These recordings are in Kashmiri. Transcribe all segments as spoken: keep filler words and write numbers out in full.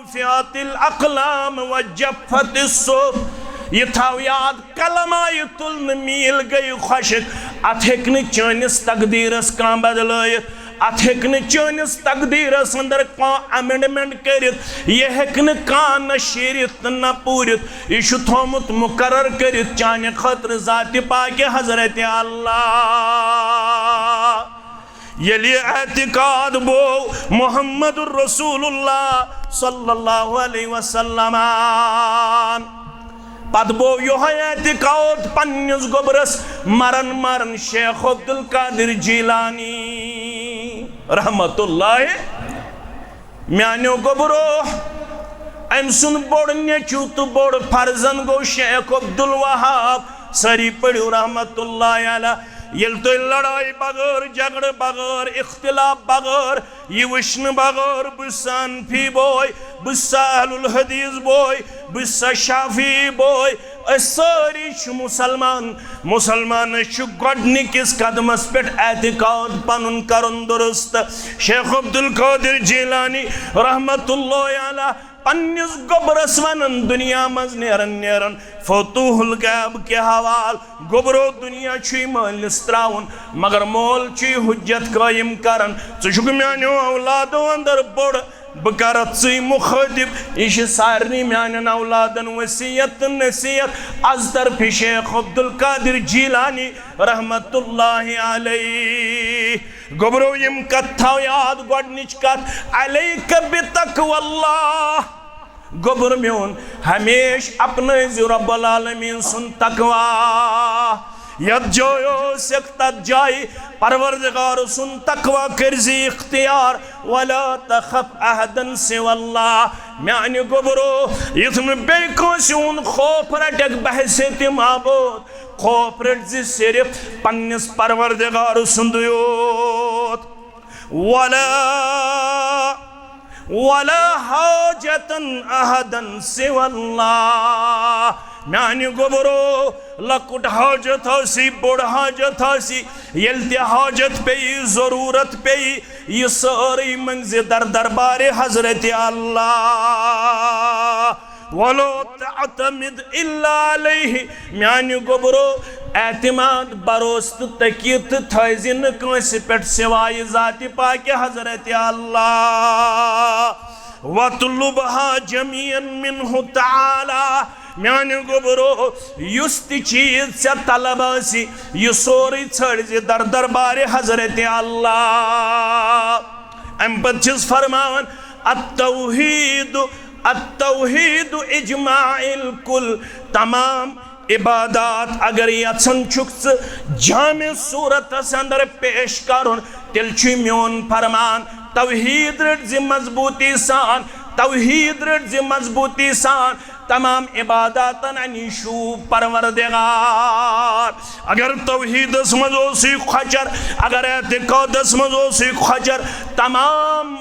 رفعت الاقلام و جفت الصحف۔ یہِ تھاو یاد، قلم آیہِ تُلنہٕ، میٖل گٔیہِ خۄشٕک۔ اتھ ہیٚکہِ نہٕ چٲنِس تقدیرس کانٛہہ بدلٲیِتھ، اتھ ہیٚکہِ نہٕ چٲنِس تقدیرس اندر کانٛہہ amendment کٔرِتھ، یہِ ہیٚکہِ نہٕ کانٛہہ نہ شیٖرِتھ تہٕ نہ پوٗرِتھ۔ یہِ چھُ تھوٚومُت مُقرر کٔرِتھ چانہِ خٲطرٕ ذاتِ پاکہِ حضرت اللہ۔ ییٚلہِ یہِ اعتقاد بوو محمد رسول اللہ صلی اللہ علیہ وسلم، پتہٕ بوو یِہوٚے اعتقاد پننِس گوٚبرس مرن مرن شیخ عبدالقادر جیلانی رحمت اللہ۔ میانیو گوٚبرو، أمۍ سُنٛد بوٚڑ نیٚچو تہٕ بوٚڑ فرزند گوٚو شیخ عبدالوہاب۔ سٲری پٔرِو رحمت اللہ علیہ۔ ییٚلہِ تُہۍ لڑایہِ بغٲر، جھگڑٕ بغٲر، اختلاف بغٲر، یہِ وٕچھنہٕ بغٲر، بہٕ چھُس حنفی بوے، بہٕ چھُس اہل الحدیث بوے، بہٕ چھُس شافعی بوے، أسۍ سٲری چھِ مُسلمان۔ مُسلمانس چھُ گۄڈٕنِکِس قدمس پٮ۪ٹھ اعتقاد پنُن کرُن درست۔ شیخ عبدالقادر جیلانی رحمت اللہ علیہ پننِس گوٚبرس ونان، دُنیا منٛز نیران نیران فتوح الغیب کہِ حوال، گوٚبرو، دُنیا چھُے مٲلِس تراوُن، مگر مول چھُے حجت قٲیِم کران۔ ژٕ چھُکھ میانیو اولادو اندر بوٚڑ، بہٕ کرتھ ژٕے مُخٲطب۔ یہِ چھِ سارنٕے میانٮ۪ن اولادن وصیت تہٕ نصیحت از طرفِ شیخ عبدالقادر جیلانی رحمت اللہ علیہ۔ گوٚبرو، یِم کتھ تھاو یاد۔ گۄڈٕنِچ کتھ، علیک بتقوی اللہ۔ گوٚبُر میون، ہمیشہٕ اپنٲوزِ رب العالمین سُنٛد تقوی۔ یتھ جایہِ ٲسکھ، تتھ جایہِ پروردگار سُنٛد تقوی کٔرزِ اختیار۔ ولا تخف احدا سوى الله۔ میانہِ گوٚبرو، یُتھ نہٕ بیٚیہِ کٲنٛسہِ ہُنٛد خوف رٹکھ بحیثیت معبود، خوف رٔٹۍ زِ صرف پننِس پروردگار سُنٛدُے یوت۔ ولا، ولا حاجة أحدا سوى الله۔ میانہِ گوٚبرو، لۄکُٹ حاجت آسی، بوٚڑ حاجت آسی، ییٚلہِ تہِ حاجت پیٚیہِ، ضروٗرت پیٚیہِ، یہِ سٲرٕے منٛگزِ در دربارِ حضرت اللہ۔ ولا تعتمد إلا عليه۔ میانہِ گوٚبرو، اعتماد، بھروسہٕ تہٕ تقید تہٕ تھٲوزِ نہٕ کٲنٛسہِ پٮ۪ٹھ سوایہِ ذاتِ پاکہِ حضرت اللہ۔ واطلبها جميعا منه تعالى۔ میانہِ گوٚبرو، یُس تہِ چیٖز ژےٚ طلب آسہِ، یہِ سورُے ژھٲنٛڈزِ در دربارِ حضرت اللہ۔ امہِ پتہٕ چھِس فرماوان، التوحید، التوحید اجماع الکل۔ تمام عبادات اگر یژھان چھُکھ ژٕ جامع صورتس اندر پیش کرُن، تیٚلہِ چھُے میون فرمان، توحید رٔٹ زِ مضبوٗطی سان، توحید رٔٹ زِ مضبوٗطی سان۔ تمام عباداتن نِش چھُ پروردگار۔ اگر توحیدس منٛز اوسُے کھۄچر، اگر اعتقادس منٛز اوسُے کھۄچر، تمام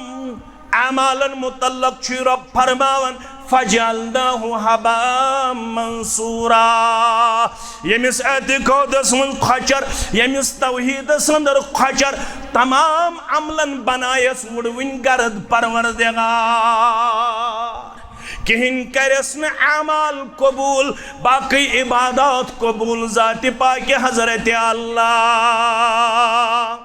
اعمالن متعلق چھُ رب فرماوان، فجعلناه هباء منثورا۔ ییٚمِس اعتقادس منٛز کھۄچر، ییٚمِس توحیدس اندر کھۄچر، تمام عملن بنایس وُڑوٕنۍ گرد پروردگار۔ کِہیٖنۍ کرٮ۪س نہٕ اعمال قبوٗل، باقٕے عبادات قبوٗل ذاتِ پاکہِ حضرت اللہ۔